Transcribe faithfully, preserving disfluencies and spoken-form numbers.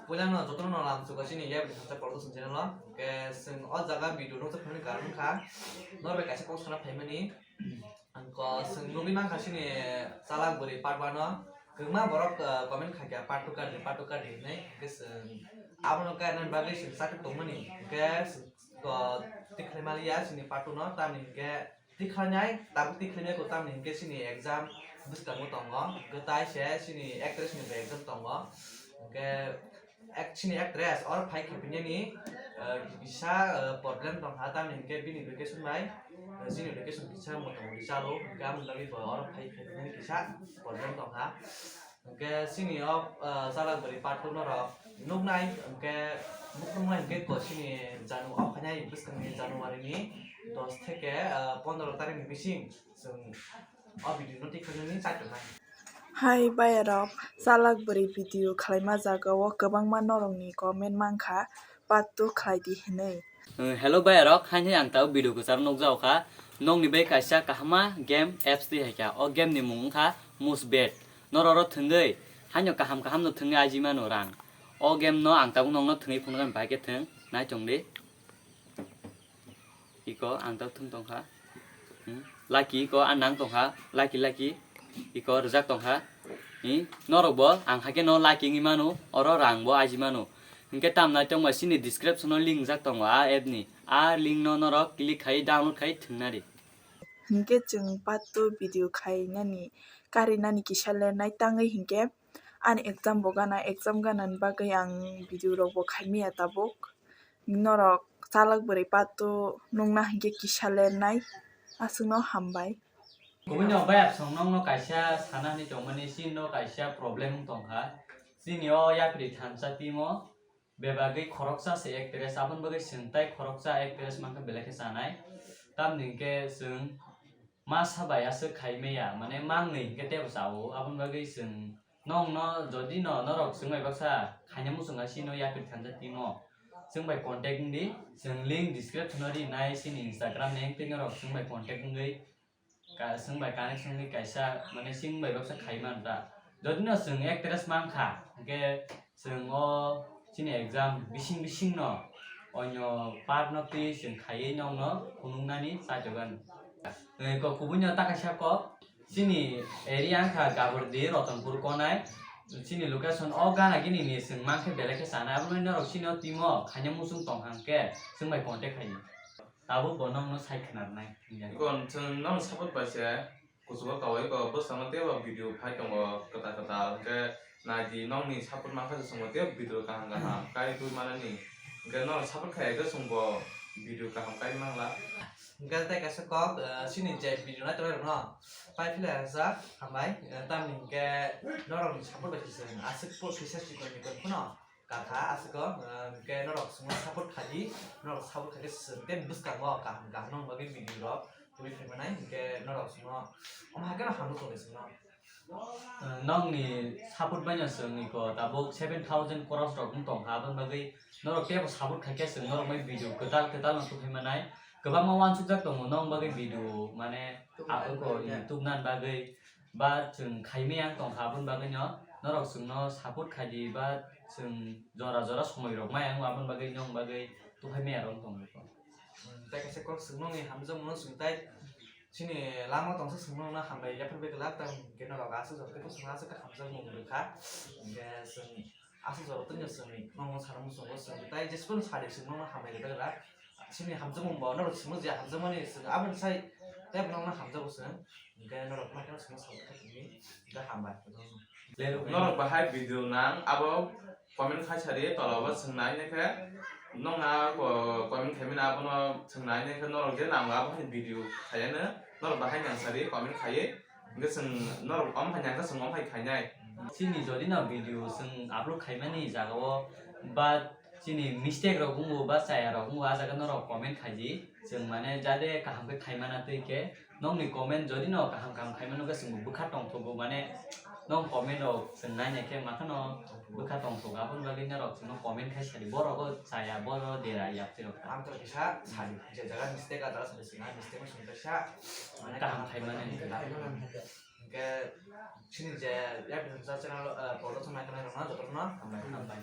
Puilano jotono no lam suko chini Yapri Thansa Production channel o. Hwnkhe chwng o jaga video nukjak phani karon wngkha norok bai kaisa kok sana phaimani. Ang ko chwng nugwi mankha chini chalak bwrwi part one o. Kwbangma borok, ah, comment khaikha part two kadi, part two kadi hinwi. Hwnkhe chwng abono kainani bagwi chwng chakhwk tongmani. Hwnkhe chwng ko tikhlai maliya chini part two no tamni hwnkhe tikhlainai, tabuk tikhlainai ko tamni hwnkhe chini exam bwskango tongo, hwnkhe tai se chini actress ni bo exam tongo, hwnkhe ek-, chini actress oro phai khaipinani, eh, kisa, eh, problem tongkha, tamni hwnkhe bini location bai, eh, chini location kisa motamoti chalo, hwnkhe aboni bagwi bo oro phai khaipinani kisa problem tongkha. Hwnkhe chini o, ah, chalak bwrwi part two norok nuknai, hwnkhe bukhuk nai hwnkhe ko chini janu o phainai bwskangni January ni dos theke, ah, pondro tarik ni bising chwng o video no tikhlainani chai tongnai. Hai bayarok, chalak bwrwi video khwlaima jaga o kwbangma norokni comment mankha, part two khlai di hinwi. Hello bayarok, haini ang tao video kwcharo nukjao kha. Nokni bai kaisa kahama game apps twi hai kha. O game ni mung wngkha Musbet. Norok oro thwngwi haino kaham kaham no thwngwi aji mano rang. O game no ang tabuk nokno thwngwi phunukha, bahai khe thwng nai tong di. Iko ang tabuk thwng tong kha. Hmm. Lucky iko ang nang tong kha. Lucky lucky. Iko rwjak tong kha. Hmm. Norok bo ang haikhe no lucky wngwi mano. Oro rang bo aji mano. Hwnkhe tamnai tongma chini description o link wngjak tongo a app ni. A link no norok click khai download khai thwngna di. Hwnkhe chwng part two video khainani karinani kisa lernai tangwi hwnkhe ani exam bo gana, exam ganani bagwi ang video rok bo khaimaya tabuk. Norok chalak bwrwi part two nukna hwnkhe kisa lernai. Aswkno hambai. Kubui no bayap song nokno kaisa sana hinwi tongmani, chini no kaisa problem wng tongkha. Chini o yapri thansa team o bebagwi khoroksa se actress, aboni bagwi chwng tai khoroksa actress mankha belai khe chanai. Tamni hwnkhe chwng masa bai aswk khai maya, mane mangni hwnkhe teibo chao, aboni bagwi chwng nokno jodi no norok chwng bai baksa khaina muchung kha chini o yapri thansa team o chwng bai contact wng di, chwng link description o rinai chini Instagram link tei norok chwng bai contact wngwi ka-, chwng bai connection wngwi kaisa, mane, chwng bai baksa khai man ta. Jodi no chwng actress man kha, hwnkhe chwng o chini exam bising bising no onyo part no twi chwng khaiwi nokno phunuknani chaitogan. Eh, ko kubui no ta kaisa kok, chini area wngkha Gabordi, Rotonpur konai. Chini location o gana gini ni chwng mankhe belai khe chanai. Abono norok chini o team o khaina muchung tong hwnkhe chwng bai contact khai di. Tabuk bo nokno sai khwnarnai. Ikon chwng nokno support bai se kuchugo kawai ko bwskango teibo video phai tongo kwtal kwtal, hwnkhe nai di nokni support mankha se chwngbo teibo video kaham kaham kai twi manani, hwnkhe nokno support khai khe chwngbo video kaham kai mangla. Hwnkhe tei kaisa kok, eh, chini je video nai tongnai rokno pai philai rwjak hambai, eh, tamni hwnkhe norokni support bai se chwng aswk po kisa chikon mikon phano. Kakha aswk o, ah, hwnkhe norok chwngno support kha di, norok support kha khe chwng tei bwskango kaham kaham nokni bagwi video rok tubui phai manai, hwnkhe norok chwngno omo hai kheno hamno tongwi chwngno. Ah, nokni support bai no chwng iko tabuk seven thousand crores rok wng tong kha, aboni bagwi norok teibo support kha khe chwng norok bai video kwtal kwtal no tubui manai. Kwbangma uansukjak tongo nokni bagwi video, mane, ah, iko YouTube nani bagwi. Ba chwng khaimaya wng tongkha, aboni bagwino norok chwngno support khaidi, ba chwng jora jora somoi rok maya wngo, aboni bagwi nokni bagwi tuphai maya rok wng tongkha. Hmm, tei kaisa kok chwng nokni hamjakmano chwng tai chini lama tongsa chwng nokno hambai yaphar bai glak, tamo hwnkhe norok aswk jora tei bwskango aswk khe hamjakmung rwkha, hwnkhe chwng aswk jora tei chwng nokno sana muchungo chwng tai jesphano sadi chwng nokno hambai rwkha glak. Chini hamjakmung bo norok chwngno je hamjakmani chwng aboni sai tei bo nokno hamjago chwng. Hwnkhe norok ma khe chwngno support khe tongdi. Hwnkhe hambai. Norok bahai video nang abo comment khai sadi tola o swngnai, hwnkhe nokna ko comment khaimani abono swngnai, hwnkhe norok je nango abo hai video khaiya no norok bahai nang sadi comment khaiwi. Hwnkhe chwng norok omo hai nangkha chwng omo hai khainai. Chini jodi no video chwng upload khaimani jaga o ba chini mistake rok wngo ba chaya rok wngo, ah jaga norok comment khaidi. Chwng mane jade kaham khe khaimana twi khe nokni comment jodi no kaham kaham khaimano khe chwng bwkha tongthogo, mane nok comment rok chwng naina khe makhano bwkha tongthogo, aboni bagwi norok chwngno comment khai sadi, borok o chaya, borok dera yapti rok. Ang to kisa sadi, je jaga mistake, ah jaga sadi chwng mistake no chwng kaisa mane kaham khaimani. Hwnkhe chini je yak channel, eh, production nai tongnai rokno jotono hambai.